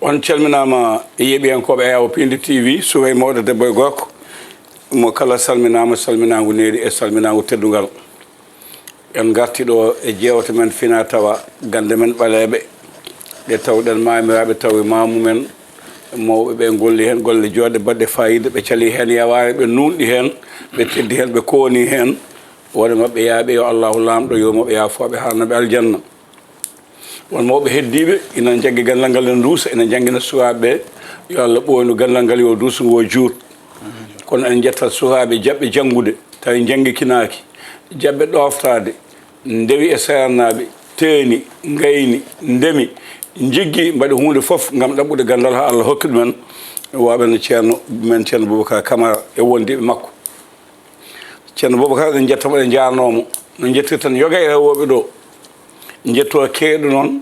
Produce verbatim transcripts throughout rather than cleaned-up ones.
On calminaama e yeeɓiyankooɓe Ayaawo Piindi T V, suka e mawɗo, debbo e gorko, mo kala salminaama, salminaangu neeri e salminaangu teddungal. En ngarti ɗo e jeewte men fina tawa, gannde men ɓaleeɓe, ɗe tawɗen maamiraaɓe tawi maamu men, mawɓe ɓe ngolli heen golle jooɗɗe baɗɗe faayiida, ɓe cali heen yawaare, ɓe nuunɗi heen, ɓe teddi heen, ɓe kooni heen. Won e maɓɓe yaaɓe, yo Allaahu Laamɗo yurmo ɓe, yaafo ɓe, haarna ɓe aljanna. Won mawɓe heddiiɓe ina njaggi ganndal ngal, ina nduusa, ina njanngina sukaaɓe ɓe, yo Allah ɓooynu ganndal ngal, yo duusu ngo juut. Kono en njettat sukaaɓe jaɓɓe janngude, tawi njanngikinaaki, jaɓɓe ɗooftaade, ndewi e seernaaɓe, teeni, ngayni, ndemi, njiggi, mbaɗi huunde fof ngam ɗaɓɓude ganndal haa Allah hokki ɗumen. Waɓen no ceerno men, ceerno Boubacar Camara e wondiiɓe makko. Ceerno Boubacar, eɗen njettamo, eɗen njaarnoo mo no njettirten yoga e rewooɓe ɗo. Njetto keeɗu noon,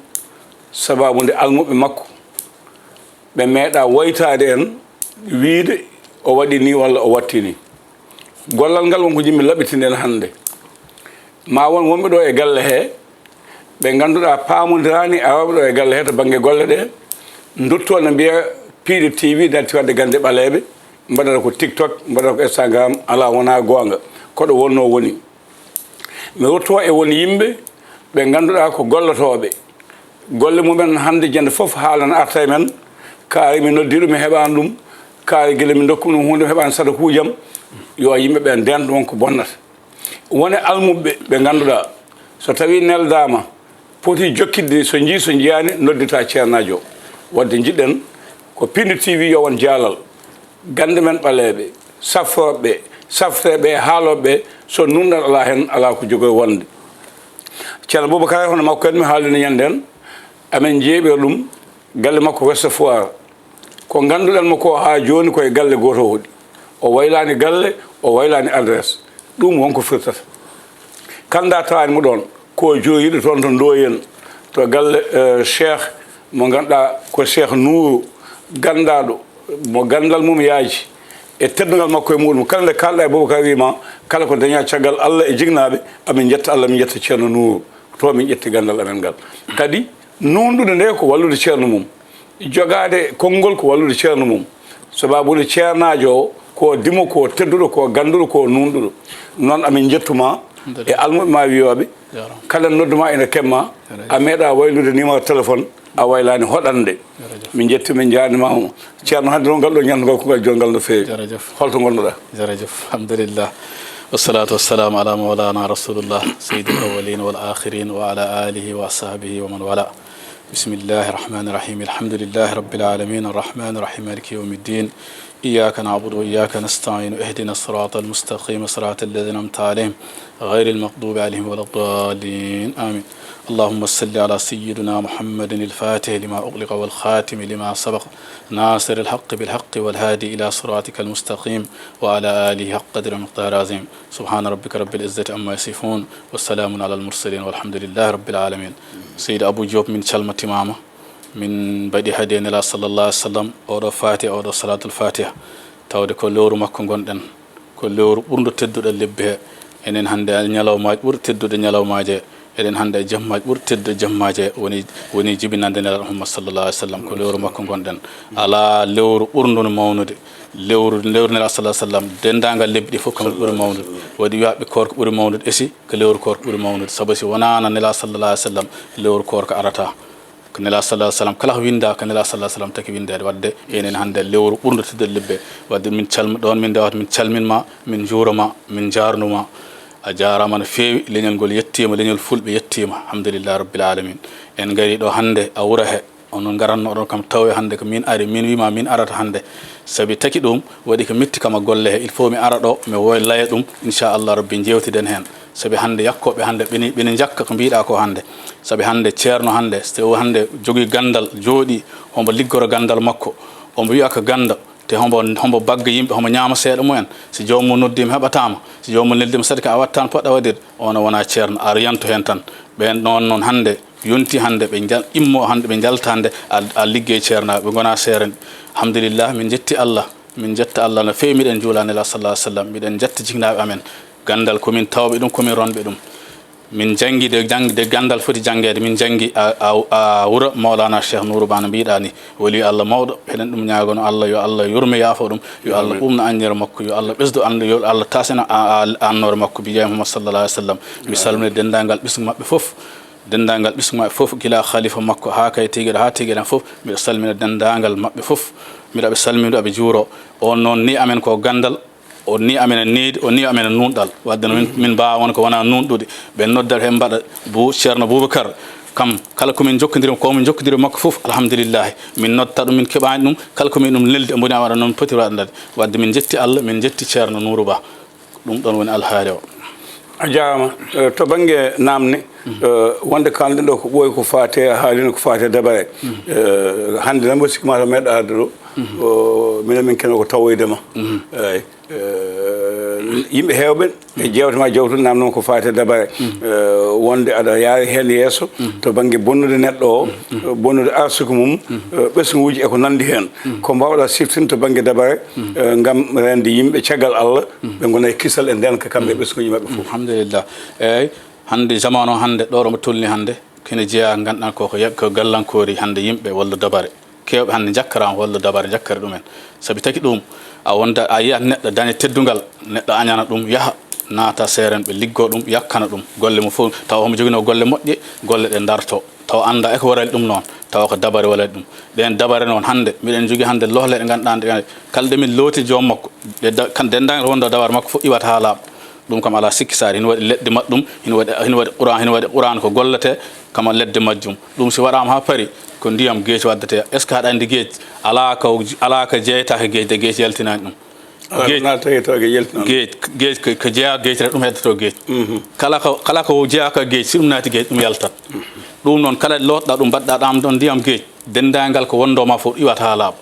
sababu nde almuɓɓe makko ɓe meeɗa woytaade en, wiyde o waɗi ni walla o watti ni. Gollal ngal won ko njiɗmi laɓɓitinde en hannde. Ma won wonɓe ɗo e galle he, ɓe ngannduɗaa paamondiraani e arooɓe ɗo e galle he to bannge golle ɗe, ndutto ne mbiya Piindi T V natti waɗde gannde ɓaleeɓe, mbaɗata ko TikTok, mbaɗata ko Instagram, alaa wonaa goonga. Ko ɗo wonnoo woni. Mi rutto e won yimɓe ɓe ngannduɗaa ko gollotooɓe. Golle mumen hannde jannde fof haalana arta e men. Kaari mi noddi ɗum, mi heɓaani ɗum. Kaari gila mi ndokku ɗum huunde, mi heɓaani sadakuujam. Yo yimɓe ɓe ndento won ko bonnata. Won e almuɓɓe ɓe ngannduɗaa, so tawii neldaama, poti jokkitde, so njii, so njiyaani, noddita ceernaajo. Waɗde njiɗɗen ko Piindi T V yo won jaalal. Gannde men ɓaleeɓe, safrooɓe, safreeɓe, haalooɓe, so nuunɗal alaa heen, alaa ko jogoy wonde. Ceerno Boubacar, hono makko en mi haalino ñande en, amen njeeɓira ɗum, galle makko Ouest Foire. Ko ngannduɗen mo ko haa jooni ko e galle gooto o hoɗi. O waylaani galle, o waylaani adresse. Ɗum won ko firtata. Kala nda tawaani mo ɗoon, ko jooɗiiɗo toon to Ndoyen, to galle, eh, Cheikh mo ngannduɗaa ko Cheikh Nouru, ganndaaɗo mo ganndal mum yaaji e teddungal makko e muɗum. Kala nde kaalɗa e Boubacar wiima, kala ko daña caggal Allah e jiknaaɓe, amin njetta Allah, min njetta Ceerno Nouru. To min ƴetti ganndal amen ngal. Kadi nuunɗude nde ko wallude ceerno mum. Jogaade konngol ko wallude ceerno mum. Sababude ceernaajo o ko dimo, ko tedduɗo, ko gannduɗo, ko nuunɗuɗo. Noon amin njettuma e almuɓe ma wiyooɓe. Kala nodduma ina kemma, a meeɗa waylude numéro téléphone, a waylaani hoɗande. Min njetti, min njaarnima mo. Ceerno, hannde noon ngal ɗo ñalngal ko ngal jonngal no feewi. Holto ngonnoɗa? Jarajef. Alhamdulillah. Wassalatu wassalamu ala maulana rasulullah, sayyidil awwalin wal akhirin wa ala alihi wa ashabihi wa man wala. بسم الله الرحمن الرحيم. الحمد لله رب العالمين. الرحمن الرحيم. مالك يوم الدين. إياك نعبد وإياك نستعين. اهدنا الصراط المستقيم. صراط الذين أنعمت عليهم. غير المغضوب عليهم ولا الضالين. آمين. اللهم صل على سيدنا محمد الفاتح لما أغلق والخاتم لما سبق ناصر الحق بالحق والهادي إلى صراطك المستقيم وعلى آله حق قدره ومقداره العظيم. سبحان ربك رب العزة عما يصفون وسلام على المرسلين والحمد لله رب العالمين. Seydi Abou Diop, min calmitimama. Min mbaɗi hadiya Nela sallallahu alaihi wasallam, oɗo Fatiha, oɗo Salatul Fatiha, tawde ko lewru makko ngonɗen, ko lewru ɓurndo teddude lebbi he. Enen hannde ñalawmaaji ɓurɗi teddude ñalawmaaji he. Eɗen hannde e jammaaji ɓurɗi teddude jammaaji he, woni, woni jibinande Nela Muhammad sallallahu alaihi wasallam, ko lewru makko ngonɗen. Alaa lewru ɓurndu no mawnude. Lewru, lewru Nela sallallahu alaihi wasallam, denndaangal lebbi ɗi fof, kam ɓuri mawnude. Waɗi wiyaɓe koorko ɓuri mawnude, esi ko lewru koorko ɓuri mawnude. Sabu si wonaano Nela sallallahu alaihi wasallam, lewru koorko arata. Ko Nela sallallahu alaihi wasallam, kala ko winda ko Nela sallallahu alaihi wasallam taki windeede. Wadde enen hannde lewru ɓurndo teddude lebbi he. Wadde min calmi ɗoon, min ndewata, min calminma, min njuurama, min njaarnuma. A jaarama no feewi, leñol ngol yettiima, leñol fulɓe yettiima. Alhamdulillahi rabbil alamin. En ngari ɗo hannde a wura he. Onon ngaranno oɗon kam tawi hannde ko min ari, min wiima min arata hannde. Sabi taki ɗum waɗi ko mitti kam a golle he. Il faut mi ara ɗo, mi woy laya ɗum, inchallah rabbi, njeewtiden heen. Sabi hannde yakkooɓe hannde ɓeni, ɓeni njakka ko mbiɗa ko hannde. Sabi hannde ceerno hannde, so tawi hannde jogii ganndal, jooɗi, hombo liggoro ganndal makko, hombo wiya ko ganndo, te hombo, hombo bagga yimɓe, hombo ñaama seeɗa mumen. Si joomum noddiima heɓataama, si joomum noddiima saɗi ka a wattan poɗɗa waɗirde, on o wona ceerno, ar yanto heen tan. Ɓeen noon, noon hannde yonti hannde ɓe njal-, immo hannde ɓe njalta hannde a, a liggey ceernaaɓe, ɓe ngona seeren. Alhamdulillah, min njetti Allah, min njetta Allah no feewi. Miɗen njuula Nela sallallahu alaihi wasallam, miɗen njetta jiknaaɓe amen. Ganndal ko min tawɓe ɗum, ko min ronɓe ɗum. Min janngi de jang-, de ganndal foti janngeede, min janngi a, a, a wuro Mawlana Cheikh Nourou Ba no mbiɗa ni, wali Allah mawɗo. Eɗen ɗum ñaagono Allah, yo Allah yurme yaafo ɗum, yo Allah ɓuuɓna anniyeere makko, yo Allah ɓesdu anndu, yo Allah tasina a, a, annoore makko, bi jaahi Muhammad sallallahu alaihi wasallam. Mi salmini denndaangal ɓesngu maɓɓe fof, denndaangal ɓesngu maɓɓe fof, gila khalifa makko haa kay tigi haa tigi en fof. Miɗo salmina denndaangal maɓɓe fof, miɗo ɓe salmina, ɓe juuro. On noon ni amen ko ganndal, o ni amen e needi, o ni amen e nuunɗal. Wadde no min, min mbaawa won ko wona nuunɗude. Ɓe noddat heen mbaɗa bu Ceerno Boubacar. Kam kala ko min njokkondiri, ko min njokkondiri makko fof, alhamdulillahi. Min noddata ɗum, min keɓaani ɗum. Kala ko min ɗum neldi, o mboni awa noon poti waɗande. Wadde min njetti Allah, min njetti Ceerno Nourou Ba. Ɗum ɗoon woni alhaali o. A jaaraama. Eh, to bannge naamne, eh, wonde kaalɗen ɗo ko ɓooyi ko faati e, haalino ko faati e dabare. Eh, hannde tan mboɗo sikki maa taw meeɗa arde ɗo. O, minen min kene ko tawoyde ma. Eey. Eh, yimɓe heewɓe e jeewte ma jawtude naamnoo ko faati e dabare. Eh, wonde aɗa yaari heen yeeso to bannge bonnude neɗɗo o, bonnude arsuku mum, eh, ɓesnguuji e ko nanndi heen. Ko mbaawɗa siftin to bannge dabare, eh, ngam reende yimɓe caggal Allah, ɓe ngona e kisal e ndeenka kamɓe e ɓesnguuji maɓɓe fof. Alhamdulillah. Eey, hannde, jamaanu o hannde, ɗo ɗo mo tolni hannde, kene jeyaa, ngannduɗaa ko, ko ya-, ko gallankoori hannde yimɓe walla dabare. Keewɓe hannde njakkaraama walla dabare njakkere ɗumen. Sabi taki ɗum, a wonda, a yiyat neɗɗo daña teddungal, neɗɗo añana ɗum, yaha, naata seeren ɓe liggo ɗum, yakkana ɗum. Golle mum fof, tawa omo joginoo golle moƴƴe, golle ɗe darto. Tawa annda e ko warani ɗum noon, tawa ko dabare warani ɗum. Ɗeen dabare noon hannde, miɗen njogii hannde lohle ɗe ngannduɗaa ɗe, kala ɗe min looti joom makko, ɗe da-, kan denndaangal wonɗo dabare makko fof iwata haa laaɓa. Ɗum kam alaa sikki saare, hino waɗi leɗɗe maɗɗum, hino waɗi, hino waɗi Quraan, hino waɗi Quraan ko gollete kama leɗɗe majjum. Ɗum si waɗaama haa pari, ko ndiyam geec waddete. Est-ce que aɗa anndi geec? Alaa ko, alaa ko jeytaaka geec, de geec yaltinaani ɗum. Alaa ko geec, naatata e geec yaltinaani. Geec, geec ko, ko jeyaa geec rek, ɗum heddoto geec. Kala ko, kala ko jeyaaka geec, si ɗum naati geec, ɗum yaltat. Ɗum noon, kala lootɗa ɗum, mbaɗɗa ɗam ɗon ndiyam geec, denndaangal ko wonndoo ma fof iwata haa laaɓa.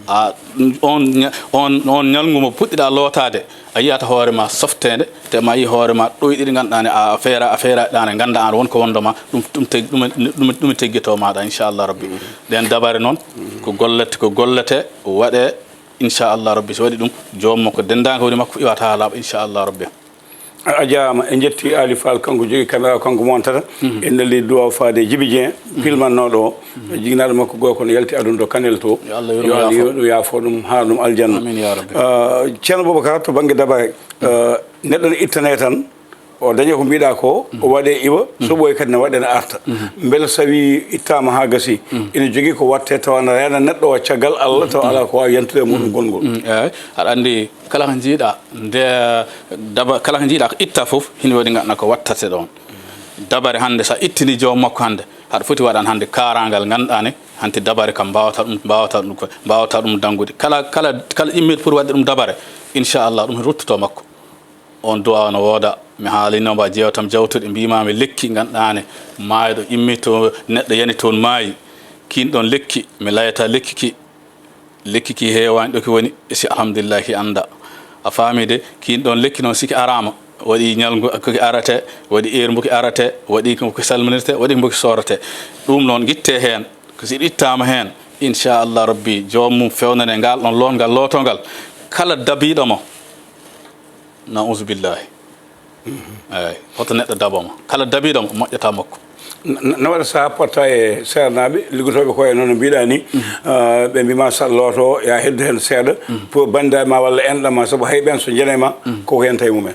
A, on ña-, on, on ñalngu mo puɗɗiɗa lootaade, a yiyata hoore ma softeende, te ma yi hoore ma ɗoyɗi ɗi ngannduɗaa ne a feera, a feera ɗaane, ngannda aan won ko wonndoo ma, ɗum, ɗum teg-, ɗum, ɗum, ɗum teggito maaɗa, inchallah rabbi. Ɗeen dabare noon, ko gollete, ko gollete, waɗe, inchallah rabbi. So waɗi ɗum, joom makko, denndaangal woni makko iwata haa laaɓa, inchallah rabbi. A jaaraama, en njetti Ali Fall, kanko jogii caméra, kanko montata. En neldi duwaaw faade Jibi Dieng, filmannooɗo o. Jiginaaɗo makko gooto kono yalti aduna to Kanel to. Yo Allah yurmo, yo Allah yaafo. Yo ɗum yaafo ɗum, haa ɗum aljanna. Amiin yaa rabbi. Ah, Ceerno Boubacar, to bannge dabare, ah, neɗɗo ne ittane tan, o daña ko mbiɗa ko, o waɗe iwa, so ɓooyi kadi ne waɗe ne arta. Mbele so tawi ittaama haa gasi, ina jogii ko waɗte tawa ne reena neɗɗo o caggal Allah, tawa alaa ko waawi yantude e muɗum gongol. Mm, eey. Aɗa anndi, kala ko njiiɗa, nde daba-, kala ko njiiɗa ko itta fof, hino waɗi ngaɗna ko wattata ɗoon. Dabare hannde, so a ittini joom makko hannde, aɗa foti waɗan hannde kaaraangal ngannduɗaa ne, hanti dabare kam mbaawata ɗum, mbaawata ɗum ko, mbaawata ɗum danngude. Kala, kala, kala immiiɗo pour waɗde ɗum dabare, inchallah, ɗum ruttoto makko. On duwaaw no wooda. Mi haalino ma jeewtam jawtuɗe, mbiimaami lekki ngannduɗaa ne, maayɗo immiito, neɗɗo yani toon maayi. Kiin ɗoon lekki, mi layata lekki ki. Lekki ki heewaani ɗo ki woni, si alhamdulillahi ki annda. A faami de, kiin ɗoon lekki noon si ki araama, waɗi ñalngu ko ki arate, waɗi heure mbo ki arate, waɗi ko ki salminirte, waɗi mbo ki soorate. Ɗum noon ngitte heen, ko si ittaama heen, inchallah rabbi, joom mum fewnane ngal ɗoon loot ngal lootongal. Kala dabiiɗo mo, nauzubillahi. Eey, hoto neɗɗo dabo mo. Kala dabiiɗo mo, moƴƴata makko. Na, na, na waɗa sahaa potta e seernaaɓe, liggotooɓe ko e noon no mbiɗa ni, ah, ɓe mbiima sa looto, ya heddu heen seeɗa, pour banndiraaɓe ma walla enɗam ma, sabu hay ɓeen so njanay ma, koko yanta e mumen.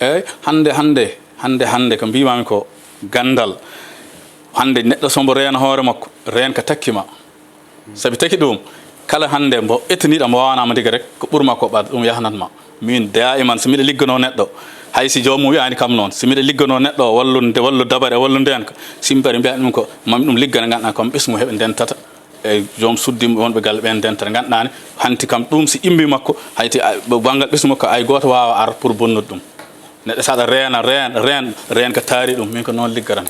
Eey, hannde, hannde, hannde, hannde ko mbiimaami ko ganndal. Hannde neɗɗo so mbo reena hoore makko, reen ka takki ma. Sabi taki ɗum, kala hannde mbo ettiniiɗo mo waawanaama ndiga rek, ko ɓurma ko ɓad ɗum yahnat ma. Min daiman, so miɗa ligganoo neɗɗo, hay si joomum wiyaani kam noon, so miɗa ligganoo neɗɗo o wallude, wallu dabare, wallu ndeenka, si mi mbari mbiyat ɗum ko, mami ɗum liggana ngannduɗaa kam ɓesngu heɓe ndentata, e joom suddi wonɓe galle ɓeen ndentata, ngannduɗaa ne, hanti kam ɗum si immi makko, hayti a, banngal ɓesngu makko, hay gooto waawa ar pour bonnude ɗum. Neɗɗo saɗa reena, reen, reen, reen ko taari ɗum, min ko noon liggaran.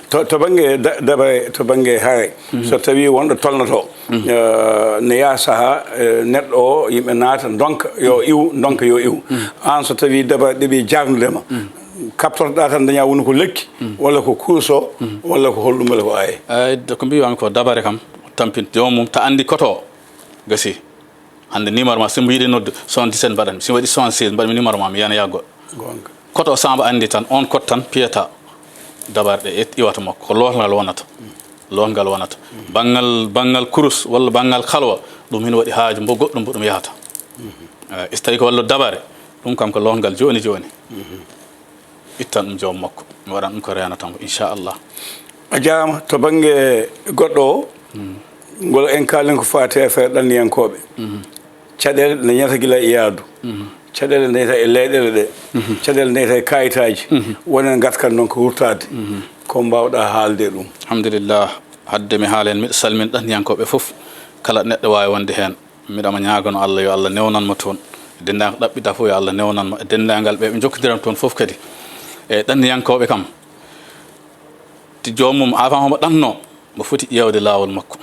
To, to bannge da-, dabare, to bannge hare, so tawi wonɗo tolnoto, eh, ne yaha sahaa, eh, neɗɗo o, yimɓe naata, ndonka, yo iw, ndonka, yo iw. Aan so tawi dabare ɗeɓi jaagnude ma, kaɓtortoɗa tan daña woni ko lekki, walla ko kurus o, walla ko holɗum, walla ko aaye? Eey, ko mbiiwami ko dabare kam, tampin joomum, ta anndi koto gasi. Hannde numéro ma, si mbo yiɗi noddu, soixante-dix-sept mbaɗan, si waɗi soixante-seize, mbaɗmi numéro ma, mi yanoya goɗɗo. Goonga. Koto Samba anndi tan, on kot tan piyata dabare ɗe et-, iwata makko. Ko lootngal wonata. Lootngal wonata. Banngal, banngal kurus walla banngal halwa, ɗum hino waɗi haaju mbo goɗɗum mbo ɗum yahata. Eh, so tawi ko wallu dabare, ɗum kam ko lootngal jooni jooni. Ittan ɗum joom makko. Mi waɗan ɗum ko reenata mo, inchallah. A jaaraama. To bannge goɗɗo o, ngol en kaalen ko faati e affaire ɗanniyankooɓe. Caɗeele dañata gila e yaadu. Caɗeele dañata e leyɗeele ɗe. Caɗeele dañata e kayitaaji. Wonen ngartan noon ko wurtaade. Ko mbaawɗaa haalde e ɗum? Alhamdulillah. Hadde mi haala heen, miɗo salmina ɗanniyankooɓe fof. Kala neɗɗo waawi wonde heen. Miɗo mo ñaagano Allah, yo Allah newnan mo toon. Denndaangal ɗaɓɓita fof, yo Allah newnan mo. E denndaangal ɓe ɓe njokkondiran toon fof kadi. E ɗanniyankooɓe kam, ti joomum, avant homo ɗanno, mo foti ƴeewde laawol makko.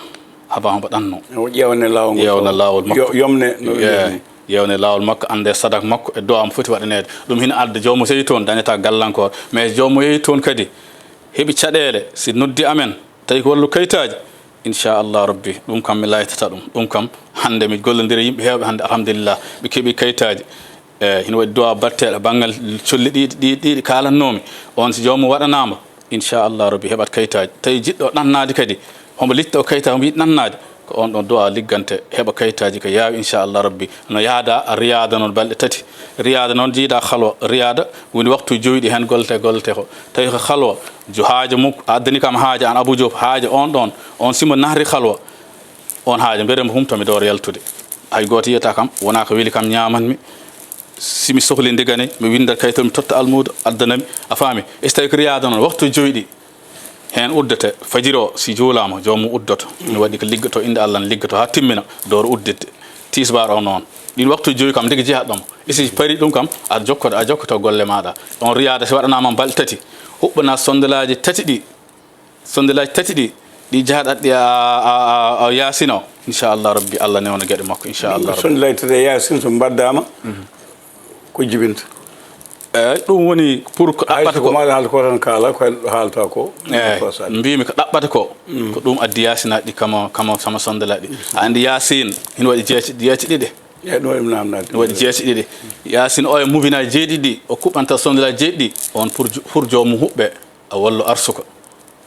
Avant homo ɗanno. O ƴeewne laawol ngol. Ƴeewna laawol makko. Yo-, yomne no. Eey. Ƴeewne laawol makko, annde sadak makko e du'a mo foti waɗaneede. Ɗum hino adda joom mo so yehi toon, dañata gallankoor. Mais joom mo yehi toon kadi, heɓi caɗeele, si noddi amen, tawi ko wallu kayitaaji, inchallah rabbi, ɗum kam mi laytata ɗum. Ɗum kam, hannde mi gollondiri e yimɓe heewɓe hannde, alhamdulillah, ɓe keɓi kayitaaji. Eey, hino waɗi du'a batteeɗo banngal colli ɗiɗi, ɗi, ɗi, ɗi kaalannoomi. On si joomum waɗanaama, inchallah rabbi, heɓat kayitaaji. Tawi jiɗɗo ɗannaade kadi, homo litta o kayitaaji, homo yiɗi ɗannaade, ko on ɗon du'a liggante, heɓa kayitaaji ko yaawi, inchallah rabbi. No yaada riyaada noon balɗe tati. Riyaada noon jiida halwa. Riyaada woni waktu joyɗi heen gollete, gollete ko. Tawi ko halwa, jo haaja mum, a addani kam haaja an Abou Diop, haaja on ɗon, on simo nahri halwa, on haaja, mbere mo humto mi door yaltude. Hay gooto yiyata kam, wonaa ko weli kam ñaamanmi. Si mi sohli ndigane, mi winndat kayitol, mi totta almuudo, addanami. A faami? E so tawi ko riyaada noon, waktu joyɗi heen uddete, fajiri o, si juulaama, joomum uddoto. Ina waɗi ko liggoto, innde Allah ne liggoto haa timmina, door udditde. Tisbaar o noon. Ɗin waktu joyi kam, ndeke jeyaɗo mo. E si pari ɗum kam, a jokkoto, a jokkoto golle maaɗa. On riyaada si waɗanaama balɗe tati, huɓɓana sondeleeji tati ɗi, sondeleeji tati ɗi, ɗi jahaɗa ɗi a, a, a, a yaasino. Inchallah rabbi, Allah newna geɗe makko, inchallah rabbi. Sondeleeji tati e yaasin so mbaɗdaama, ko jibinta? Eey, ɗum woni pour ko ɗaɓɓata ko. Maaɗa haalta ko tan kaala, ko haalta ko. Eey, mbimi ko ɗaɓɓata ko. Ko ɗum addi yaasinaaɗi kama, kama sama sondeleeji. A anndi yaasin, hino waɗi jeeti, jeeti ɗiɗi. Eey, ɗum waɗi mi namnaade. Hino waɗi jeeti ɗiɗi. Yaasin o e mubinaaji jeeɗiɗi, o kuɓɓanta sondeleeji jeeɗiɗi. On pour, pour joomum huɓɓe, a wallu arsuka.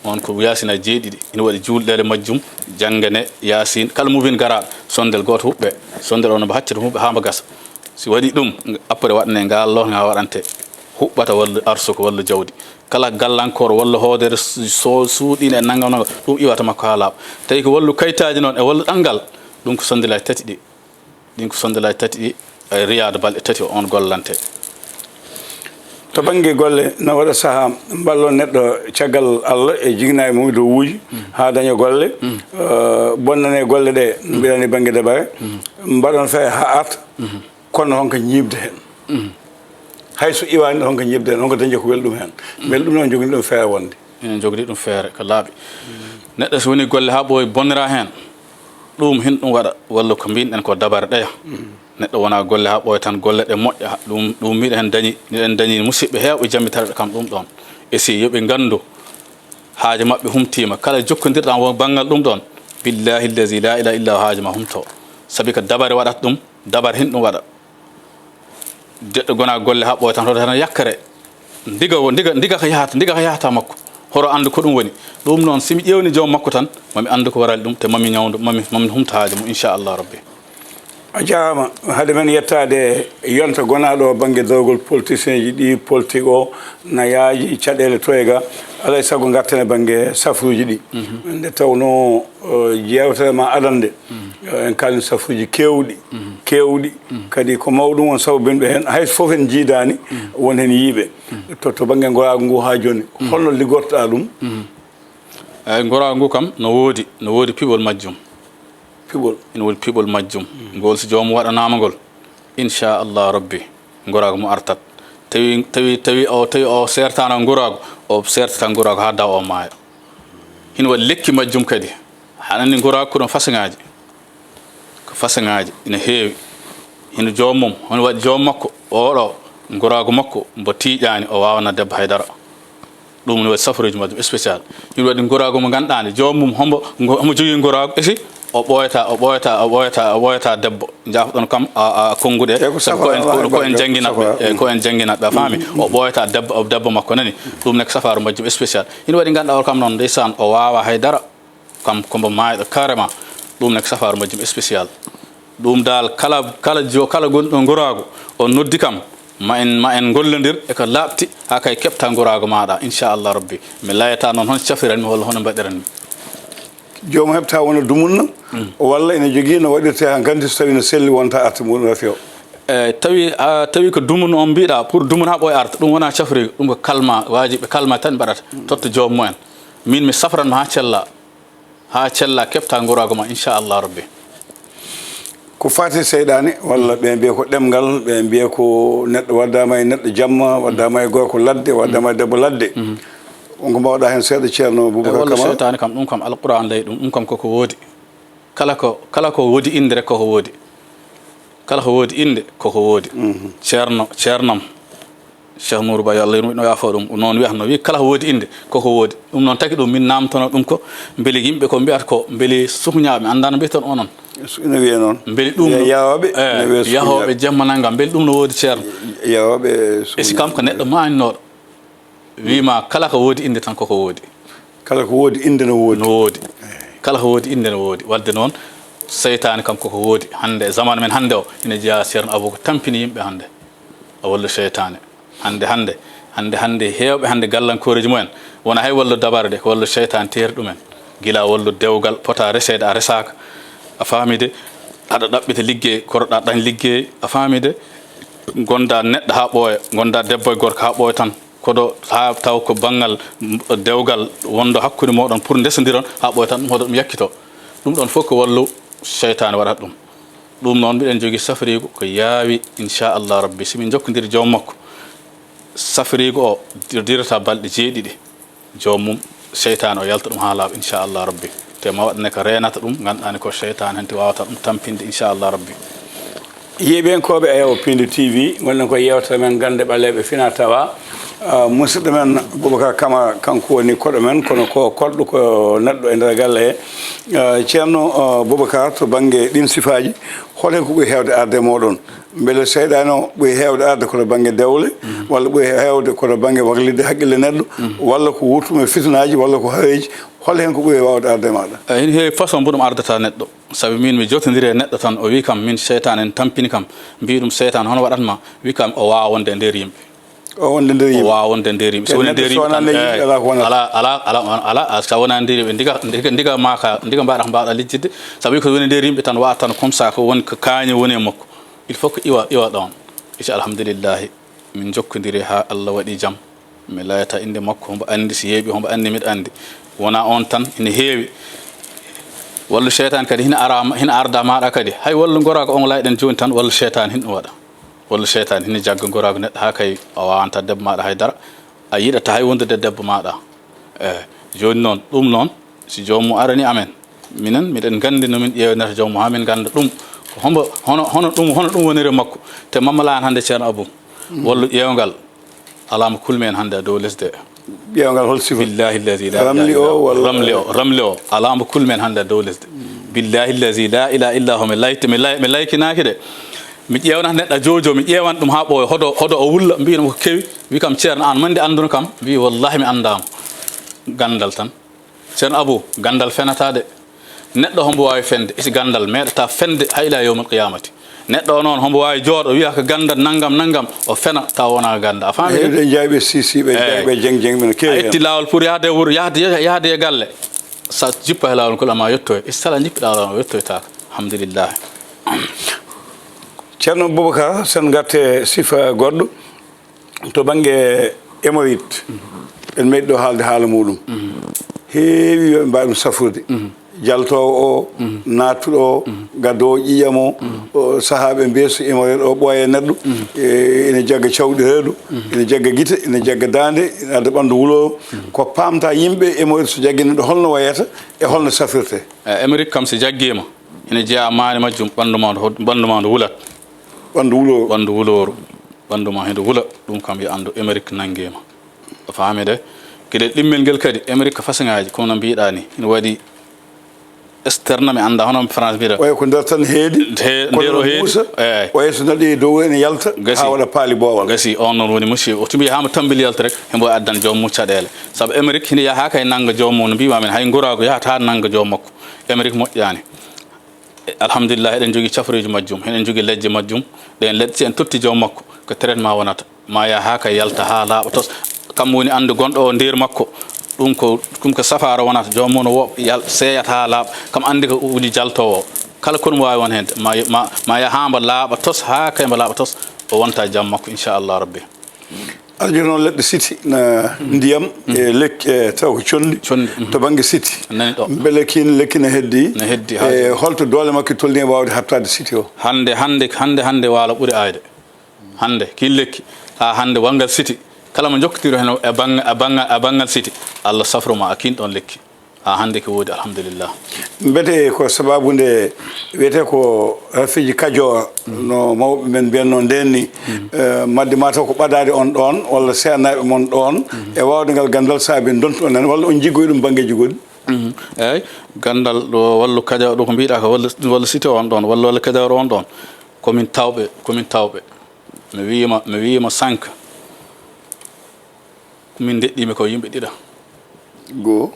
On ko yaasinaaji jeeɗiɗi. Ina waɗi juulɗeele majjum, janngane yaasin. Kala mubin garaaɗo, sondel gooto huɓɓe. Sondel o no mbo haccata huɓɓe haa mbo gasa. Si waɗi ɗum, après waɗane ngal lo nga waɗante. Huɓɓata walla arsuka walla jawdi. Kala gallankoor walla hoodere so suuɗiino e nangam nangam, ɗum iwata makko haa laaɓa. Tawi ko wallu kayitaaji noon e wallu ɗanngal, ɗum ko sondeleeji tati ɗi. Ɗin ko sondeleeji tati ɗi, e riyaada balɗe tati o on gollante. To bannge golle, no waɗa sahaa mballon neɗɗo caggal Allah e jigina e mum e dow wuuji haa daña golle, eh, bonnane golle ɗe, no mbiɗani bannge dabare, mbaɗon feere haa arta, kono honko ñiiɓde heen? Hay so iwaani, honko ñiiɓde heen, honko dañde ko weli ɗum heen? Mbele ɗum noon jogini ɗum feere wonde? Ina jogori ɗum feere ko laaɓi. Neɗɗo so woni golle haa ɓooyi bonnira heen, ɗum hin ɗum waɗa, walla ko mbinɗen ko dabare ɗeya. Neɗɗo wona golle haa ɓooya tan, golle ɗe moƴƴa, ɗum, ɗum miɗen heen dañi, miɗen dañi musidɓe heewɓe jammitarɓe kam ɗum ɗoon. E si yo ɓe nganndu haaje maɓɓe humtiima, kala jokkondirɗo am won banngal ɗum ɗoon, billahi allazi la ilaha illa huwa haaje ma humto. Sabi ko dabare waɗata ɗum, dabare hin ɗum waɗa. Deɗɗo gona golle haa ɓooya tan, hoto tan yakkere. Ndiga wo, ndiga, ndiga ko yahata, ndiga ko yahata makko. Horo anndu ko ɗum woni. Ɗum noon, si mi ƴeewni joom makko tan, mami anndu ko warali ɗum, te mami ñawndu, mami, mami humta haaje mum, inchallah rabbi. A jaaraama. Hade men yettaade yonta gonaaɗo o bannge dawgol politicien ji ɗi, politique o, na yaaji, caɗeele toye ga, alay sago ngarten e bannge safruuji ɗi. Nde tawnoo, eh, jeewtere ma adannde, eh, en kaalni safruuji keewɗi, keewɗi. Kadi ko mawɗum on sabu binɓe heen, hay so fof en njiidaani, won heen yiiɓe. To, to bannge ngoraagu ngu haa jooni, holno liggortoɗaa ɗum? Eey, ngoraagu ngu kam no woodi, no woodi piɓol majjum. Piɓol? Ina woodi piɓol majjum. Ngol so joomum waɗanaama ngol, inchallah rabbi, ngoraagu mum artat. Tawi, tawi, tawi o, tawi o seertaano ngoraagu, o seertata ngoraagu haa dawa o maaya. Hino waɗi lekki majjum kadi. Haɗa anndi ngoraagu ko ɗum façon ŋaaji. Ko façon ŋaaji ina heewi. Hino joom mum, hino waɗi joom makko, oɗo, ngoraagu makko mbo tiiƴaani, o waawanaa debbo hay dara. Ɗum ne waɗi safareeji majjum spécial. Hino waɗi ngoraagu mo ngannduɗaa ne, joom mum hombo, ngo-, homo jogii ngoraagu, esi O ɓooyata, o ɓooyata, o ɓooyata, o ɓooyata debbo. Njaafo-ɗon kam, a, a, konnguɗe. Sabu ko en, ko, ko en jannginat ɓe, e, ko en jannginat ɓe, a faami? O ɓooyata debbo, o debbo makko, nani? Ɗum nekk safaaru majjum spécial. Ina waɗi ngannduɗaa o kam noon, ndeysaan, o waawaa hay dara. Kam ko mbo maayɗo carrément. Ɗum nekk safaaru majjum spécial. Ɗum daal kala, kala jo-, kala gonɗo ngoraagu, o noddi kam. Ma en, ma en ngollondir e ko laaɓti, haa kay keɓta ngoraagu maaɗa, inchallah rabbi. Mi layata noon hono cafiranmi walla hono mbaɗiranmi. Joom heɓta wona dumunna, walla ene jogii no waɗirte haa nganndi so tawi no selli wonta arta muɗum rafi o. E, tawi, a, tawi ko dumun on mbiɗa, pour dumun haa ɓooy arta, ɗum wona cafri, ɗum ko kalma, waaji ɓe kalma tan mbaɗata, totta joom mumen. Min mi safranma haa cella, haa cella keɓta ngoraagu ma, inchallah rabbi. Ko faati seyɗaane, walla ɓe mbiya ko ɗemngal, ɓe mbiya ko neɗɗo waddama e neɗɗo jamma, waddama e gorko ladde, waddama e debbo ladde. On ko mbawɗa heen seeɗa, Ceerno Boubacar Camara? Seytaane kam, ɗum kam Alquran ley ɗum, ɗum kam koko woodi. Kala ko, kala ko woodi innde rek koko woodi. Kala ko woodi innde koko woodi. Ceerno, ceernam. Cheikh Nourou Ba, yo Allah yurmo, no yaafo ɗum. Noon wiyatno, wi kala ko woodi innde koko woodi. Ɗum noon tagi ɗum, min naamtono ɗum ko, mbeli yimɓe ko mbiyata ko, mbeli sukuñaaɓe, mi anndaa no mbiyton onon. Ina wiyee noon. Mbeli ɗum no, yahooɓe, eh, ina wiyee yahooɓe sukuñaaɓe. Jamma nannga, mbeli ɗum no woodi, Ceerno. Yahooɓe. E si kam ko neɗɗo maaninooɗo. Wiima kala ko woodi innde tan koko woodi. Kala ko woodi innde no woodi. No woodi. Kala ko woodi innde no woodi. Wadde noon, seytaane kam koko woodi. Hannde, e zaman men hannde o, ina jeyaa Ceerno Abou ko tampini yimɓe hannde. O wallu seytaane. Hannde, hannde, hannde, hannde, heewɓe hannde gallankooreeji mumen, wona hay wallu dabare de, ko wallu seytaane teeri ɗumen. Gila wallu dewgal pota reseede, a resaaka. A faami de, aɗa ɗaɓɓita liggey, koroɗa dañ liggey, a faami de. Ngonda neɗɗo haa ɓooya, ngonda debbo e gorko haa ɓooya tan. Koɗo haa taw ko banngal, mm, dewgal wonɗo hakkunde mooɗon pour ndesondiron haa ɓooya tan, ɗum hoto ɗum yakkito. Ɗum ɗon fof ko wallu seytaane waɗata ɗum. Ɗum noon mbiɗen jogii safriigu ko yaawi, inchallah rabbi, si min njokkondiri joom makko. Safriigu o dir-, dirata balɗe jeeɗiɗi. Joom mum, seytaane o yalta ɗum haa laaɓa, inchallah rabbi. Te ma waɗane ko reenata ɗum, ngannduɗaa ne ko seytaane hanti waawata ɗum tampinde, inchallah rabbi. Yeeɓiyankooɓe Ayaw Piindi T V, ngonɗen ko yeewtere men Gannde Ɓaleeɓe Fina Tawa. Ah, musidɗo men Boubacar Camara, kanko woni koɗo men, kono ko koɗɗo ko neɗɗo e nder galle he. Ah, Ceerno, ah, Boubacar, to bannge ɗiin sifaaji, hol heen ko ɓuri heewde arde e mooɗon? Mbele seyɗaane o ɓuri heewde arde koto bannge dewle, walla ɓuri heewde koto bannge waklitde haqqille neɗɗo, walla ko wurtum e fitinaaji, walla ko haweeji, hol heen ko ɓuri waawde arde e maaɗa? Eey, ene heewi façon mbo ɗum ardata neɗɗo. Sabi miin mi jotondiri e neɗɗo tan, o wii kam, miin seytaane ene tampini kam. Mbii ɗum, seytaane hono waɗat ma? Wii kam, o waawaa wonde e nder yimɓe. O wonde nder yimɓe. O waawaa wonde nder yimɓe. So woni nder yimɓe tan, eey, alaa ko wonata. Alaa, alaa, alaa, alaa, alaa, so wonaa nder yimɓe, ndiga, ndiga, ndiga mbaɗa, ndiga mbaɗa lijjitde. Sabu ko woni nder yimɓe tan, waɗa tan comme ça, ko woni ko kaañe woni e makko. Il faut que iwa, iwa ɗoon. Isi alhamdulillahi, min njokkondiri haa Allah waɗi jam. Mi layata innde makko, hombo anndi si yeeɓi, hombo anndi miɗa anndi. Wonaa oon tan, ina heewi. Wallu seytaane kadi hina ara, hina arda maaɗa kadi. Hay wallu ngoraagu on layɗen jooni tan, wallu seytaane hino waɗa. Wallu seytaane hino jagga ngoraagu neɗɗo haa kay a waawanta debbo maaɗa hay dara. A yiɗata hay wondude debbo maaɗa. Eey, jooni noon, ɗum noon, si joomum arani amen, minen, miɗen nganndi no min ƴeewnata joomum haa min ngannda ɗum. Ko hombo, hono, hono ɗum, hono ɗum woniri e makko. Te Mama Lahan hannde Ceerno Abou. Wallu ƴeewngal. Alaa mo kulmi en hannde e dow lesdi. Ƴeewngal hol sifa? Billahi allazi la ilaha illa huwa. Ramli o walla? Ramli o, ramli o. Alaa mo kulmi en hannde e dow lesdi. Billahi allazi la ilaha illa huwa. Mi layti, mi lay-, mi laykinaaki de. Mi ƴeewnat neɗɗo jojo, mi ƴeewan ɗum haa ɓooya. Hodo, hodo o wulla, mbiɗum ko kewi. Wi kam, "Ceerno, aan mande annduno kam?" Mbi, "Wallahi mi anndaama." Ganndal tan. Ceerno Abou, ganndal fenataa de. Neɗɗo hombo waawi fende? Isi ganndal meeɗata fende hay ila yawmil qiyamati. Neɗɗo o noon hombo waawi jooɗo wiya ko ganndal nanngam, nanngam, o fena taw wonaa ganndal. A faami de? Eey, ɓe jaaɓi si, si, ɓe jaaɓi jeng, jeng, ɓe no keewi heen. A itti laawol pour yahde e wuro, yahde, yahde e galle. Sa jippa e laawol ngol, ama yettoy. Isi sala jippiɗaa laawol, yettoytaako. Alhamdulillah. Ceerno Boubacar, sen ngatte sifa goɗɗo. To bannge hémorroïde, en meeɗi ɗo haalde haala muɗum. Heewi yo ɓe mbaawi ɗum safrude. Jaltoowo o, naattuɗo o, gaddoowo ƴiiƴam o, o, sahaaɓe mbiya so hémorroïde o ɓooya e neɗɗo, e, ene jagga cawɗi reedu, ene jagga gite, ene jagga daande, ene adda ɓanndu wuloowo. Ko paamta yimɓe hémorroïde so jaggi neɗɗo, holno wayata e holno safrirte? E, hémorroïde kam so jaggiima, ene jeyaa maani majjum, ɓanndu ma ndu, ɓanndu ma ndu wulat. Ɓanndu wulooru. Ɓanndu wulooru. Ɓanndu ma hino wula, ɗum kam yo anndu hémorroïde nanngiima. A faami de? Geɗel ɗimmel ngel kadi, hémorroïde ko façon ŋaaji, kono no mbiɗa ni, ina waɗi externe, mi annda hono France mbiyata. Oya ko nder tan heedi. He- Kono nder o no heedi. Muusa, eeyi. Oya so naɗi dow ene yalta, gasi, haa waɗa paali boowal. Gasi, on noon woni musiba. O tumi haa mo tammbili yalta rek, hembo addan joom mum caɗeele. Sabu Amérique hino yaha kay nannga joom mum, no mbiimaa min, hay nguraagu yahata haa nannga joom makko. Amérique moƴƴaani. E, alhamdulillah, eɗen njogii cafroji majjum, eɗen njogii lejje majjum. Ɗeen leɗɗe, si en totti joom makko, ko traitement wonata. Ma yaha haa kay yalta haa laaɓa tos. Kam woni anndu gonɗo o nder makko. Ɗum ko, ɗum ko safaara wonata. Joom mum o wo-, yal-, seeyata haa laaɓa. Kam anndi ko woni jaltoowo. Kala ko ɗum waawi won heen. Ma, ma, ma yaha haa mbo laaɓa tos, haa kay mbo laaɓa tos. O wonta jam makko, inchallah rabbi. Aɗa jogii noon leɗɗe siti, na ndiyam, e lekki, e taw ko conndi. Conndi, mhm. To bannge siti. Nani ɗo. Mbele kiin lekki ne heddi? Ne heddi, e haa holto doole makki tolni e waawde hattaade siti o? Hannde, hannde, hannde, hannde waalo ɓuri aayde. Hannde, kiin lekki, haa hannde wanngal siti, kala mo njokkotiri heen e bannga-, e bannga-, e banngal siti, Allah safro ma, a kiin ɗoon lekki. Haa hannde ko woodi, alhamdulillah. Mbete ko sababu nde wiyetee ko rafiji Kajoor, no mawɓe men mbiyatnoo ndeen ni, eh, madde ma taw ko ɓadaade on ɗoon, walla seernaaɓe mon ɗoon, e waawde ngal ganndal saabi en dontu on heen, walla on njiggoyi ɗum banngeeji goɗɗi? Mhm. Eeyi, ganndal ɗo, wallu Kajoor ɗo ko mbiɗa ko, walla, walla site on ɗoon, walla, walla Kajoor on ɗoon, komin tawɓe, komin tawɓe. Mi wiima, mi wiima sànq, ko min ndeɗɗiimi ko yimɓe ɗiɗo. Goo.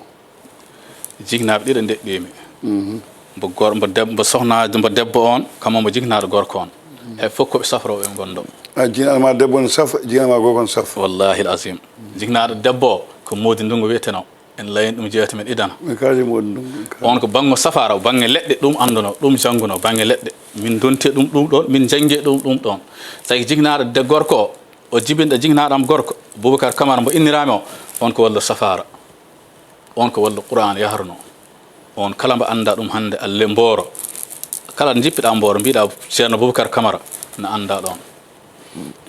Jiknaaɓe ɗiɗo ndeɗɗiimi. Mhm. Mbo gor-, mbo deb-, mbo sohnaajo, mbo debbo on, kamma mbo jiknaaɗo gorko on. Mhm. Hay fof ko ɓe safrooɓe ɓe ngonɗo. A, jiknaaɗo ma debbo ne safra, jiknaaɗo ma gorko ne safra. Wallahi al azim. Jiknaaɗo debbo o, ko Moodi Ndungu wiyetenoo. En layani ɗum jeewte men idana. Min kaali mo ɗum, min kaali. On ko banngo safaara, bannge leɗɗe ɗum annduno, ɗum jannguno, bannge leɗɗe. Min donti ɗum, ɗum ɗon, min janngi ɗum, ɗum ɗon. Tawi jiknaaɗo de gorko o, o jibinɗo jiknaaɗo am gorko, Boubacar Camara mbo inniraami o, on ko wallo safaara. On ko wallo Qur'an yahruno. On kala mbo annda ɗum hannde, alle Mbooro. Kala ɗo njippiɗaa Mbooro, mbiɗaa Ceerno Boubacar Camara, na annda ɗon.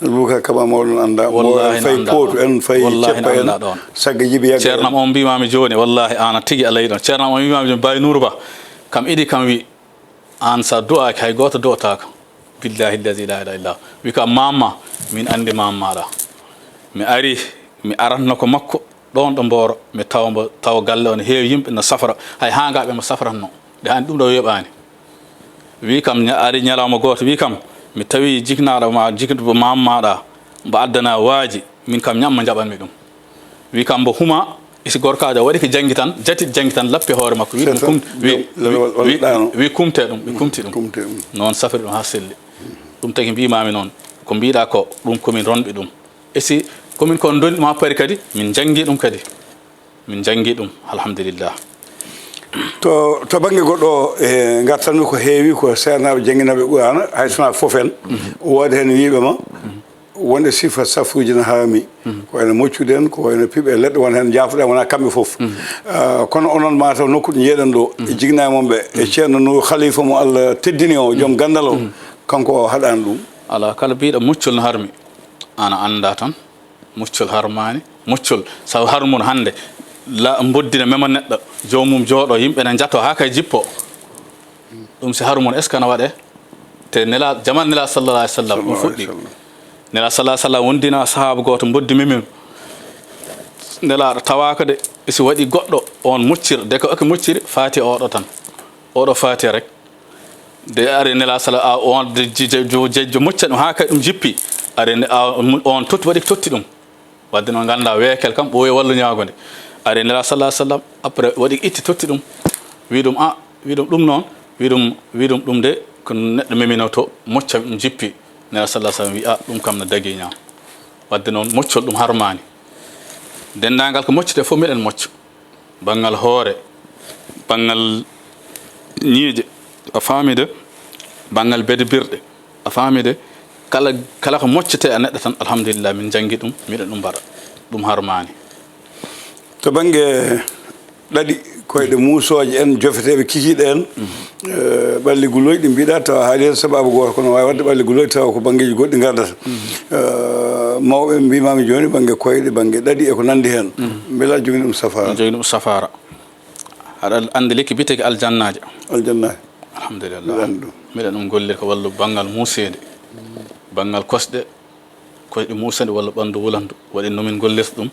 Boubacar Camara mawɗo no annda. Wallahi no annda ɗon. Wallahi no annda ɗon. Sagga jibi yagga. Ceernam on mbiimaami jooni, wallahi aan tigi a layi ɗon. Ceernam on mbiimaami jooni, Baye Nour Ba, kam idi kam wi, aan sa du'aaki, hay gooto du'ataako. Billahi allazi la ilaha illa huwa. Wi kam, "Mamma, min anndi mamma ɗa." Mi ari, mi aratno ko makko, ɗon ɗo Mbooro, mi tawa mbo, tawa galle on heewi yimɓe no safra, hay haangaaɓe mo safratno. Nde hannde ɗum ɗo weeɓaani. Wi kam, ña-, ari ñalawma gooto, wi kam, "Mi tawi jiknaaɗo ma, jiknaaɗo maam maaɗa, mbo addana waaji, min kam ñamma njaɓanmi ɗum." Wi kam, mbo huma, isi gorkaajo waɗi ko janngi tan, jati janngi tan, lappi hoore makko, wi ɗum kum-, wi, wi, wi, wi kumte ɗum, wi kumti ɗum. Kumte ɗum. Noon safri ɗum haa selli. Ɗum tagi mbiimaami noon, ko mbiiɗaa ko, ɗum ko min ronɓi ɗum. E si ko min kon ndonɗi ma pari kadi, min njanngi ɗum kadi. Min njanngi ɗum, alhamdulillah. To, to bannge goɗɗo o, e ngartanmi ko heewi, ko seernaaɓe jannginaaɓe Qur'aana, hay so wonaa fof en, mhm, woodi heen wiiɓe ma, mhm, wonde sifa safuuji no harmi. Mhm. Ko wayno moccude en, ko wayno piɓe leɗɗe, won heen jaafuɗe, wonaa kamɓe fof. Mhm. Ah, kono onon mataw nokku ɗo njeeɗen ɗo, mhm, e jiknaaɓe mon ɓe, e, mhm, Ceerno Nuur Khalifa mo Allah teddini o, joom, mhm, ganndal o, mhm, kanko o haɗaani ɗum? Alaa, kala biiɗo muccol no harmi, ana annda tan. Muccol harmaani, muccol, sabu harmon hannde, la, mboddina mema neɗɗo, joomum jooɗo, yimɓe ne njato haa kay jippo. Ɗum si harmon, est-ce que ana waɗe? Te Nela, jaman Nela sallallahu alaihi wasallam, ɗum fuɗɗi. Nela sallallahu alaihi wasallam wondina sahaabu gooto, mboddi memi. Nelaaɗo tawaaka de, si waɗi goɗɗo, on muccir, de ko oke mucciri, faati oɗo tan. Oɗo faati rek. De ari Nela sala, a, on de ji-, je-, jo-, je-, jo mocca ɗum haa kay ɗum jippi. Ari ne, a, mu-, on totti, waɗi totti ɗum. Wadde noon ngannda weekel kam ɓooyi wallu ñaagonde. Ari Nela sallallahu alaihi wasallam, après waɗi itti totti ɗum. Wi ɗum, a, wi ɗum ɗum noon, wi ɗum, wi ɗum ɗum de ko neɗɗo meminoto mocca ɗum jippi. Nela sallallahu alaihi wasallam wi, a, ɗum kam no dagi ñaam. Wadde noon moccol ɗum harmaani. Denndaangal ko moccete fof miɗen mocca. Banngal hoore, banngal ñiiƴe, a faami de, banngal bedbirɗe, a faami de, kala, kala ko moccete a neɗɗo tan, alhamdulillah, min njanngi ɗum, miɗen ɗum mbaɗa, ɗum harmaani. To bannge ɗaɗi, koyɗe muusooje en, jofeteeɓe kikiiɗe en, mhm. Eh, ɓalli guloyɗi mbiɗa tawa haali heen sababu gooto, kono waawi waɗde ɓalli guloyɗi tawa ko banngeeji goɗɗi ngardata. Mhm. Eh, mawɓe mbiimaami jooni bannge koyɗe, bannge ɗaɗi e ko nanndi heen. Mhm. Mbela aɗa jogii ɗum safaara? Aɗa jogii ɗum safaara. Aɗa anndi lekki biyetee ki aljannaaje. Aljannaaje. Alhamdulillah. Mbiɗa anndi ɗum. Mbiɗa ɗum gollirde ko wallu banngal muuseede, banngal kosɗe, koyɗe muusanɗe walla ɓanndu wulandu. Waɗi no min gollirta ɗum.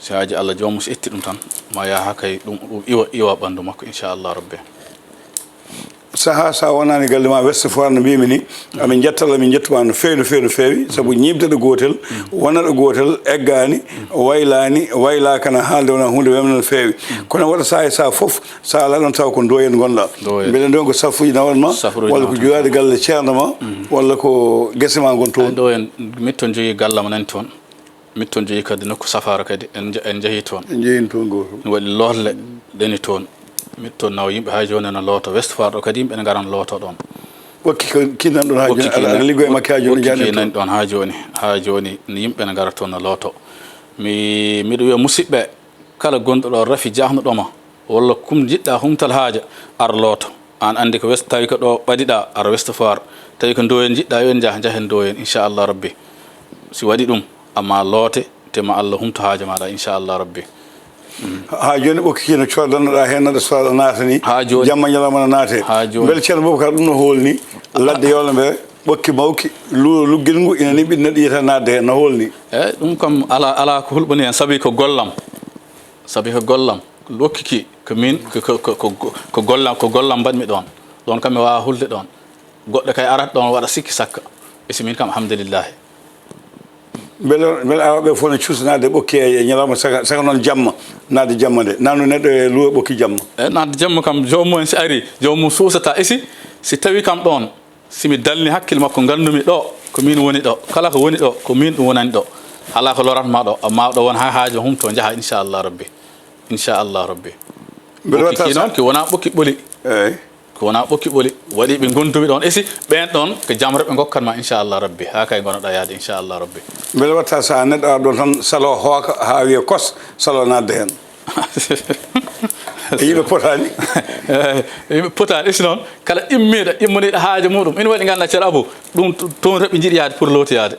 Si haaji Allah joomum si itti ɗum tan, ma yaha kay ɗum, ɗum iwa, iwa ɓanndu makko, inchallah rabbi. Sahaa, so a wonaani galle ma West Foire no mbiymi ni, amin njetta Allah, min njettu ma no feewi, no feewi, no feewi, sabu ñiiɓde ɗo gootel, wona ɗo gootel, eggaani, waylaani, waylaaka na haalde wona huunde wemde no feewi. Kono waɗa sahaa e sahaa fof, so a alaa ɗoon taw ko Ndoyen ngonɗaa. Ndoyen. Mbele ɗoon ko safuuji nawat ma, walla ko juuraade galle ceerno ma, walla ko gese ma ngon toon. Ay, Ndoyen, miɗo toon jogii galle am nani toon. Miɗo toon jogii kadi nokku safaara kadi, en nja-, en njahii toon. En njahii toon gooto. Ina waɗi lootle ɗeni toon. Miɗo toon nawa yimɓe haa jooni ena looto. West Foire ɗo kadi yimɓe ene ngara ene looto ɗoon. Ɓokki ko kinnan ɗoon haa jooni, aɗa, aɗa liggoo e makki haa jooni, Ɓokki njaani toon. Kinnan ɗoon haa jooni, haa jooni, yimɓe ene ngara toon ene looto. Mi, miɗo wiya musidɓe, kala gonɗo ɗo rafi jahnuɗo ma, walla kum njiɗɗa humtal haaja, ar looto. Aan anndi ko West, tawi ko ɗo ɓadiɗa, ar West Foire. Tawi ko Ndoyen njiɗɗa, yo en njah, njahen Ndoyen, inchallah rabbi. Si waɗi ɗum, amma loote, te ma Allah humto haaja maɗa, inchallah rabbi. Haa jooni ɓokki kii no coddannoɗa heen, no ɗo soɗa naata ni. Haa jooni. Jamma ñalawma no naate. Haa jooni. Mbele Ceerno Boubacar ɗum no hoolni? Ladde Yoola mbe, ɓokki mawki, lu-, luggel ngu ina niɓɓiɗi neɗɗo yiyata naatde heen, no hoolni? Eeyi, ɗum kam alaa, alaa ko hulɓini heen, sabi ko gollam. Sabi ko gollam, ɓokki kii, ko miin, ko, ko, ko, ko, ko gollam, ko gollam mbaɗmi ɗoon. Ɗoon kam mi waawaa hulde ɗoon. Goɗɗo kay arat ɗoon waɗa sikki sakka. E si miin kam, alhamdulillahi. Mbele, mbele arooɓe fof no cuusanaade ɓokki e, e ñalawma saka, saka noon jamma, naatde jamma nde. Naatnu neɗɗo e luwe ɓokki jamma. E naatde jamma kam, joomum en si ari, joomum suusata. E si, si tawi kam ɗoon, si mi dalni hakkil makko, nganndumi ɗo, ko miin woni ɗo. Kala ko woni ɗo, ko miin ɗum wonani ɗo. Alaa ko loratma ɗo, amma ɗo won haa haaju humto njaha, inchallah rabbi. Inchallah rabbi. Mbele ɓokki watta kii sa- noon, ki wonaa ɓokki ɓoli. Eeyi. Ko wonaa ɓokki ɓoli, waɗi ɓe ngonndumi ɗoon. E si ɓeen ɗoon ko jamre ɓe ngokkat ma, inchallah rabbi, haa kay ngonoɗa yaade, inchallah rabbi. Mbele watta so a neɗɗo ar ɗoon tan, salo hooka haa wiya kos, salo naatde heen. E yimɓe potaani? Eeyi, yimɓe potaani. E si noon, kala immiiɗo, immaniiɗo haaja muɗum, ina waɗi ngannduɗaa Ceerno Abou, ɗum to-, toon rewɓe njiɗi yaade pour lootoyaade.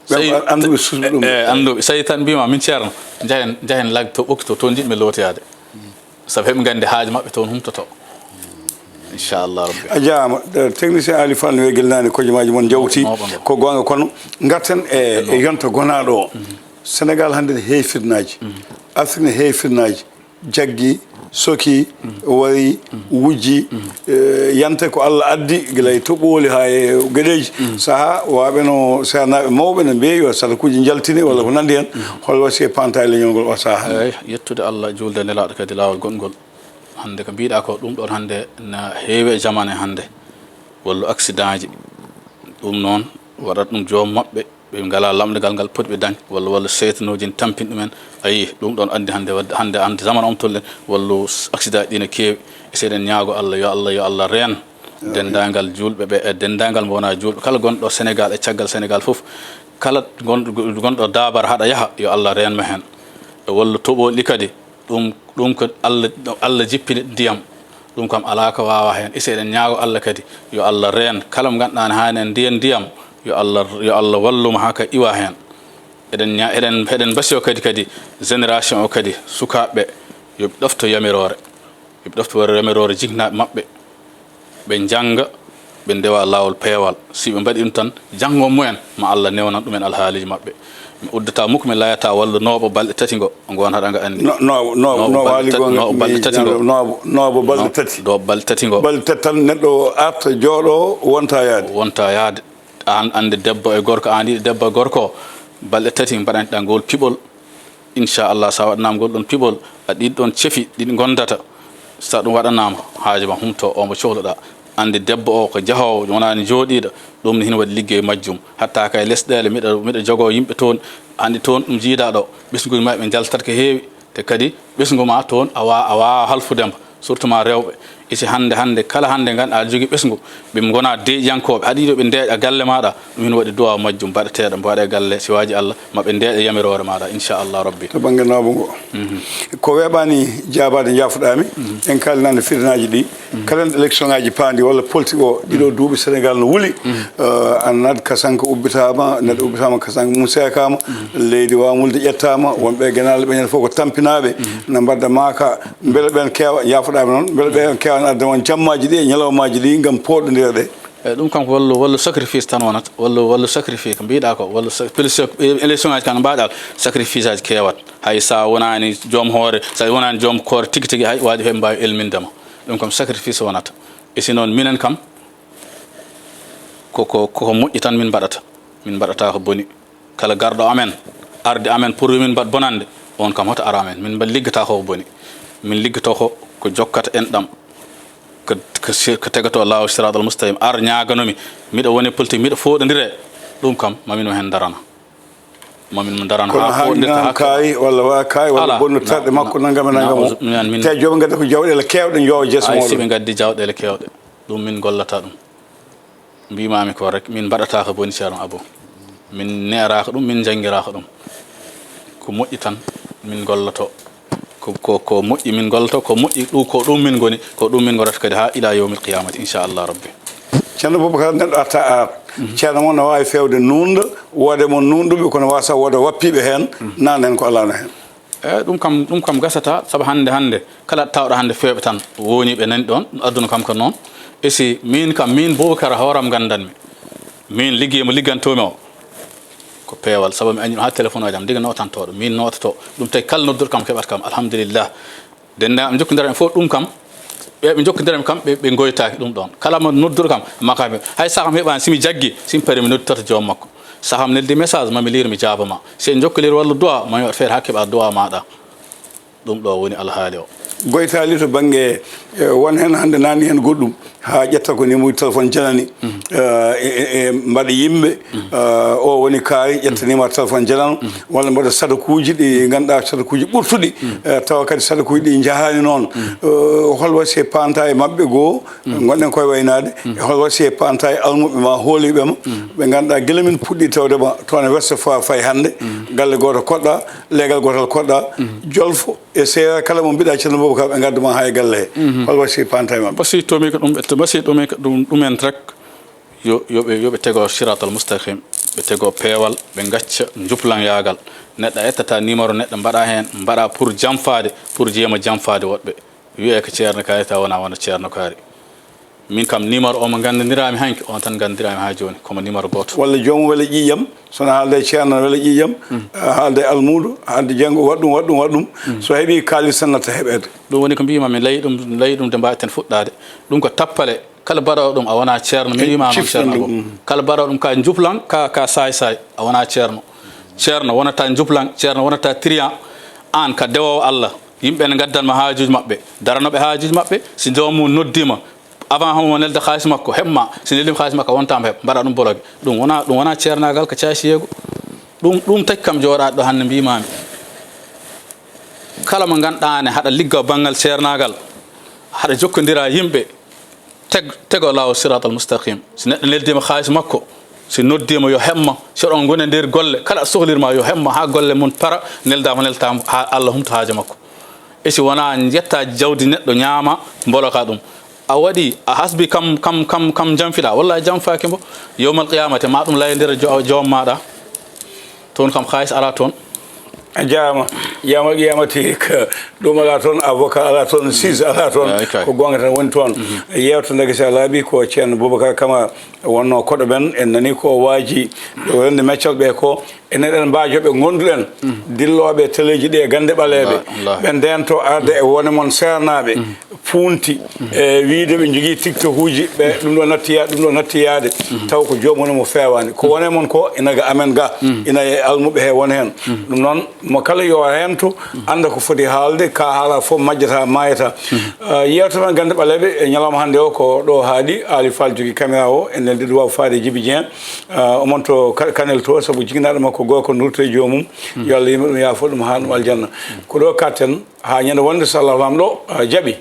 Ɓe annduɓe suusuɓe ɗum. E, annduɓe. So tawi tan mbiima, min Ceerno, njahen, njahen lag to ɓokki to, toon njiɗmi lootoyaade. Sabu heɓe nganndi haaju maɓɓe toon humtoto. Inchallah rabbi. A jaaraama. Eh, technicien Ali Fall no wiya gila naane, kojomaaji mon njawti. Mawɗo ngo. Ko goonga, kono ngarten e, e yonta gonaaɗo o. Sénégal hannde ne heewi fitnaaji. Afrik ne heewi fitnaaji. Jaggi, soki, wari, wujji, eh, yante ko Allah addi, gila e toɓooli haa e geɗeeji. Sahaa, waaɓe no seernaaɓe mawɓe no mbiya yo sadakuuji njaltine walla ko nanndi heen. Hol wasiya panta e leñol ngol o sahaa hannde? Eeyi, yettude Allah, juulde e Nelaaɗo kadi laawol goɗngol. Hannde ko mbiɗa ko ɗum ɗoon hannde na heewi e jamaane hannde. Wallu accidentji. Ɗum noon waɗat ɗum joom maɓɓe. Ɓe ngalaa lamndagal ngal poti ɓe dañ, walla, walla seytanooji ne tampini ɗumen. A yii, ɗum ɗoon addi hannde, waɗde hannde, hannde zaman on tolɗen, wallu s-, accident ɗi ne keewi. E so eɗen ñaago Allah, yo Allah, yo Allah reen denndaangal juulɓe ɓe, e denndaangal mo wonaa juulɓe. Kala gonɗo Sénégal e caggal Sénégal fof, kala gonɗo, gonɗo daabar haɗa yaha, yo Allah reen mo heen. E wallu toɓooli kadi, ɗum, ɗum ko Allah, Allah jippini ndiyam. Ɗum kam alaa ko waawa heen. Isi eɗen ñaago Allah kadi, yo Allah reen kala mo ngannduɗaa ne haani en ndeen ndiyam, yo Allah, yo Allah wallu mo haa ka iwa heen. Eɗen ña-, eɗen, eɗen mbasiyo kadi, kadi génération o kadi, sukaaɓe ɓe, yo ɓe ɗofto yamiroore. Yo ɓe ɗofto yamiroore jiknaaɓe maɓɓe. Ɓe njannga, ɓe ndewa laawol peewal. Si ɓe mbaɗi ɗum tan, janngo mumen, ma Allah newnan ɗumen alhaaliji maɓɓe. Mi uddata mukko, mi layata wallu nooɓo balɗe tati ngo, ngo won haɗa nga anndi. No, nooɓo, nooɓo, nooɓo balɗe waali tati, goonga, nooɓo balɗe tati ngo. Nooɓo, nooɓo balɗe tati. Nooɓo balɗe tati ngo. Balɗe tati tan neɗɗo arta, jooɗo, wonta yaade. Wonta yaade. Aan annde debbo e gorko, aan yiɗi debbo e gorko, balɗe tati mbaɗanɗa ngol piɓol. Inchallah, so a waɗanaama ngol ɗoon piɓol, a ɗiɗi ɗoon cefi ɗi ngondata, so ɗum waɗanaama, haaju ma humto o mo cohluɗaa. Anndi debbo o ko jahoowo, wonaa ni jooɗiiɗo, ɗum ne hino waɗi liggey majjum. Hatta kay lesɗeele, miɗo, miɗo jogoo yimɓe toon, anndi toon ɗum jiidaa ɗo, ɓesnguuji maɓɓe njaltat ko heewi, te kadi ɓesngu ma toon a wa-, a waawaa halfude mbo. Surtout ma rewɓe. Isi hannde, hannde, kala hannde ngannduɗaa aɗa jogii ɓesngu, ɓe ngonaa deeƴiyankooɓe, aɗa yiɗi ɓe ndeeƴa galle maaɗa, ɗum hino waɗi duwaaw majjum mbaɗeteeɗo, mbo waɗa e galle, si waaji Allah, ma ɓe ndeeƴa yamiroore maaɗa, inchallah rabbi. To bannge nooɓo ngo. Ko weeɓaani jaabaade, njaafoɗaami. En kaalinaani fitinaaji ɗi. Kala en élection ngaaji paandi walla politique o, ɗiɗo duuɓi Sénégal no wuli. Eh, Annad Kasanka ubbitaama, neɗɗo ubbitaama Kasanka mum seekaama, leydi waamulde ƴettaama, wonɓe e Genaale ɓe ñande fof ko tampinaaɓe, na mbadda maaka, mbele ɓeen keewa, njaafoɗaami noon, mbele ɓeen keewa na adda on jammaaji ɗi e ñalawmaaji ɗi ngam pooɗondira ɗe. Eeyi, ɗum kam ko wallu, wallu sacrifice tan wonata, wallu, wallu sacrifice, ko mbiɗa ko, wallu sa-, plus élection ngaaji kam no mbaɗa, sacrifice aji keewat. Hay sa wonaani joom hoore, sa wonaani joom koore tigi tigi, hay waɗi heɓe mbaawi elminde ma. Ɗum kam sacrifice wonata. E si noon, minen kam, ko, ko, ko moƴƴi tan min mbaɗata. Min mbaɗata ko boni. Kala garɗo amen, ardi amen pour yo min mbaɗ bonannde, on kam hoto ar amen. Min mbaɗ liggata ko boni. Min liggatoo ko, ko jokkata enɗam, ko, ko si-, ko tegatoo laawol siraatal mustaqim. Ar ñaaganomi, miɗo wone politique, miɗo fooɗondire. Ɗum kam, mamin mo heen darana. Mamin mo darana. Kono haa hanni fooɗondirta, nan haa kaari walla wa kaari wala bonno terɗe makko nangam e nangam o. Te joɓe ngadda ko jawɗeele keewɗe njowa jees. Ay, si ɓe ngaddi jawɗeele keewɗe, ɗum min gollata ɗum. Mbiimaami ko rek, min mbaɗataaka boni, Ceerno Abo. Min neeraaka ɗum, min njanngiraaka ɗum. Ko moƴƴi tan min ngolloto. Ko, ko, ko moƴƴi min ngolloto, ko moƴƴi ɗum, ko ɗum min ngoni, ko ɗum min ngorata kadi haa ila yawmil qiyamati, inchallah rabbi. Ceerno Boubacar, neɗɗo arta a ceerno mo no waawi feewde nuunɗo, woode mo nuunɗuɓe, kono waasa wooda wappiiɓe heen, naan heen ko alaa no heen. Eeyi, ɗum kam, ɗum kam gasata, sabu hannde, hannde, kala tawɗo hannde feewɓe tan, woni ɓe nani ɗoon, aduna kam ko noon. E si miin kam, miin Boubacar hooram nganndanmi. Miin liggey mo liggantoomi o, ko peewal, sabu mi añi ɗum haa téléphone aji am, ndiga nootantooɗo, miin noototo. Ɗum tawi kala nodduɗo kam keɓat kam, alhamdulillah. Denndaangal ɓe njokkondira en fof ɗum kam, ɓe ɓe njokkondira en kam, ɓe, ɓe ngoytaaki ɗum ɗoon. Kala mo nodduɗo kam, makka ɓe. Hay saham heɓaani, si mi jaggi, si mi pari mi nodditoto joom makko. Saham neldi message, mami liir mi jaaba ma. Si en njokkondirii walla du'a, mami waɗ feere haa keɓa du'a maaɗa. Ɗum ɗo woni alhaali o. Goytaali to bannge, eh, won heen hannde naani heen goɗɗum. Haa ƴetta ko numéro téléphone janani, eh, e, e, e mbaɗa yimɓe, eh, o woni kaari, ƴetta numéro téléphone janano, walla mbaɗa sadakuuji ɗi ngannduɗaa, sadakuuji ɓurtuɗi, eh, tawa kadi sadakuuji ɗi njahaani noon. Eh, hol wasiya panta e maɓɓe goo, ngonɗen koye waynaade, e hol wasiya panta e almuɓe ma, hooliiɓe ma, ɓe ngannduɗaa gila min puɗɗi tawde ma, toon e Ouest Foire fayi hannde, galle gooto koɗɗa, leegal gootal koɗɗa, Jolfo, e seeɗa kala mo mbiɗa Ceerno Boubacar, ɓe ngaddu ma haa e galle he. Hol wasiya panta e maɓɓe? Wasiya tomi ko ɗum, wasiya tomi ko ɗum, ɗumen rek, yo, yo ɓe, yo ɓe tego siratal mustaqim, ɓe tego peewal, ɓe ngacca njublanyagal. Neɗɗo a ƴettata numéro neɗɗo mbaɗa heen, mbaɗa pour jamfaade, pour jeema jamfaade woɗɓe. Wiyee ko ceerno kaari, tawa wona wona ceerno kaari. Min kam, numéro o mo nganndondiraa-mi hanki, on tan nganndondiraa-mi haa jooni, ko mo numéro gooto. Walla joom wela ƴiiƴam, so no haalde e ceerno wela ƴiiƴam, haalde e almuudo, haalde janngo, waɗ ɗum, waɗ ɗum, waɗ ɗum. So heɓii kaalis tan natta heɓeede. Ɗum woni ko mbiimi, mi layi ɗum, layi ɗum de mbaawaten fuɗɗaade. Ɗum ko tappale, kala mbaɗoowo ɗum a wonaa ceerno, mi wiima noon ceerno Abou. Kala mbaɗoowo ɗum ka njublan, ka, ka saay-saay, a wonaa ceerno. Ceerno wonata njublan, ceerno wonata trian. Aan ka dewoowo Allah, yimɓe ne ngaddan ma haajuuji maɓɓe, darano ɓe haajuuji maɓɓe, si joomum noddiima, avant homo nelda kaalis makko, heɓ ma. Si neldiima kaalis makko, a wontaama heɓ, mbaɗa ɗum bologe. Ɗum wona, ɗum wona ceernaagal ko caasiyeego. Ɗum, ɗum taki kam jooɗaade ɗo hannde mbiimaami. Kala mo ngannduɗaa ne haɗa ligga banngal ceernaagal, haɗa jokkondira yimɓe, teg, tego laawol siratal mustaqim. Si neɗɗo neldiima kaalis makko, si noddiima yo heɓ ma, si oɗon ngoni e nder golle, kala sohlirma yo heɓ ma haa golle mum para, neldaama, neltaama haa Allah humto haaje makko. E si wonaa yetta jawdi neɗɗo ñaama, mboloka ɗum. A waɗi, a hasbi kam, kam, kam, kam jamfiɗaa. Wallaahi jamfaaki mbo. Yowmal qiyamati, ma ɗum layondira jo-, joom maaɗa. Toon kam, kaalis alaa toon. A jaama. Yowmal qiyamati, ko ɗum alaa toon, avocat alaa toon, juge alaa toon. Eey, kay. Ko goonga tan woni toon. Yeewtere nde, so a laaɓi, ko Ceerno Boubacar Camara wonnoo koɗo men. En nanii ko o waaji, ɗo wonde meccal ɓe ko. Enen eɗen mbaajo ɓe ngonduɗen, dillooɓe e teleeji ɗi e gannde ɓaleeɓe. Wallaahi. Ɓe ndeento arde e wone mon seernaaɓe, puunti, e wiyde ɓe njogii tiktokuuji, ɓe ɗum ɗo natti yaade, ɗum ɗo natti yaade, taw ko joomum woni mo feewaani. Ko wone mon ko ina ga amen ga, ina e almuɓe he won heen. Ɗum noon, mo kala yo hento, annda ko foti haalde, ka haala fof majjata, maayata. Ah, yeewtere men gannde ɓaleeɓe e ñalawma hannde o ko ɗo haaɗi. Aali Faal jogii caméra o, en neldi duwaaw faade Jibi Jeŋ. Ah, omon to Ka-, Kanel to, sabu jigginaaɗo makko gorko nurto e joomum. Yo Allah yurmo ɗum, yaafo ɗum, haa ɗum aljanna. Ko ɗo katten, haa ñande wonde, so Allah Laamɗo, ah, jaɓi.